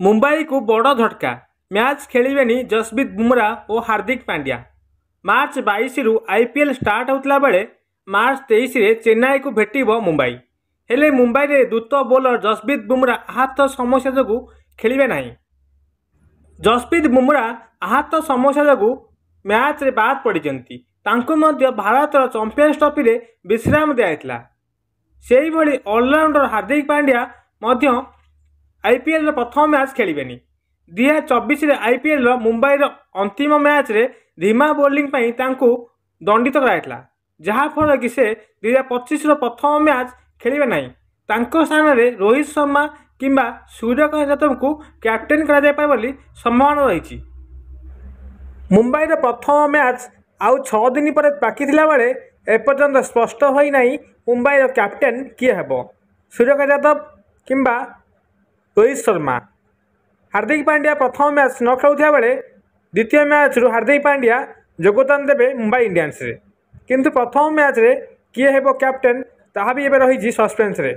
ମୁମ୍ବାଇକୁ ବଡ଼ ଝଟକା, ମ୍ୟାଚ୍ ଖେଳିବେନି ଯଶପ୍ରୀତ ବୁମରା ଓ Hardik Pandya. March 22ରୁ IPL start ହେଉଥିଲା ବେଳେ ମାର୍ଚ୍ଚ 23ରେ ଚେନ୍ନାଇକୁ ଭେଟିବ ମୁମ୍ବାଇ। ହେଲେ ମୁମ୍ବାଇରେ ଦ୍ରୁତ ବୋଲର ଯଶପ୍ରୀତ ବୁମରା ଆହତ ସମସ୍ୟା ଯୋଗୁଁ ଖେଳିବେ ନାହିଁ। ଯଶପ୍ରୀତ ବୁମରା ଆହତ ସମସ୍ୟା ଯୋଗୁଁ ମ୍ୟାଚ୍ରେ ବାଦ୍ ପଡ଼ିଛନ୍ତି। ତାଙ୍କୁ ମଧ୍ୟ ଭାରତର ଚାମ୍ପିଅନ୍ସ ଟ୍ରଫିରେ ବିଶ୍ରାମ ଦିଆଯାଇଥିଲା। ସେହିଭଳି ଅଲରାଉଣ୍ଡର ହାର୍ଦ୍ଦିକ ପାଣ୍ଡ୍ୟା ମଧ୍ୟ ଆଇପିଏଲ୍ର ପ୍ରଥମ ମ୍ୟାଚ୍ ଖେଳିବେନି। 2024ରେ ଆଇପିଏଲ୍ର ମୁମ୍ବାଇର ଅନ୍ତିମ ମ୍ୟାଚ୍ରେ ଧୀମା ବୋଲିଂ ପାଇଁ ତାଙ୍କୁ ଦଣ୍ଡିତ କରାଯାଇଥିଲା, ଯାହାଫଳରେ କି ସେ 2025ର ପ୍ରଥମ ମ୍ୟାଚ୍ ଖେଳିବେ ନାହିଁ। ତାଙ୍କ ସ୍ଥାନରେ ରୋହିତ ଶର୍ମା କିମ୍ବା ସୂର୍ଯ୍ୟକୁମାର ଯାଦବଙ୍କୁ କ୍ୟାପ୍ଟେନ୍ କରାଯାଇପାରେ ବୋଲି ସମ୍ଭାବନା ରହିଛି। ମୁମ୍ବାଇର ପ୍ରଥମ ମ୍ୟାଚ୍ ଆଉ 6 ଦିନ ପରେ ବାକି ଥିଲାବେଳେ ଏପର୍ଯ୍ୟନ୍ତ ସ୍ପଷ୍ଟ ହୋଇନାହିଁ ମୁମ୍ବାଇର କ୍ୟାପ୍ଟେନ୍ କିଏ ହେବ, ସୂର୍ଯ୍ୟକୁମାର ଯାଦବ କିମ୍ବା ରୋହିତ ଶର୍ମା। ହାର୍ଦ୍ଦିକ ପାଣ୍ଡ୍ୟା ପ୍ରଥମ ମ୍ୟାଚ୍ ନ ଖେଳୁଥିବା ବେଳେ ଦ୍ୱିତୀୟ ମ୍ୟାଚ୍ରୁ ହାର୍ଦ୍ଦିକ ପାଣ୍ଡ୍ୟା ଯୋଗଦାନ ଦେବେ ମୁମ୍ବାଇ ଇଣ୍ଡିଆନ୍ସରେ। କିନ୍ତୁ ପ୍ରଥମ ମ୍ୟାଚ୍ରେ କିଏ ହେବ କ୍ୟାପ୍ଟେନ୍, ତାହା ବି ଏବେ ରହିଛି ସସ୍ପେନ୍ସରେ।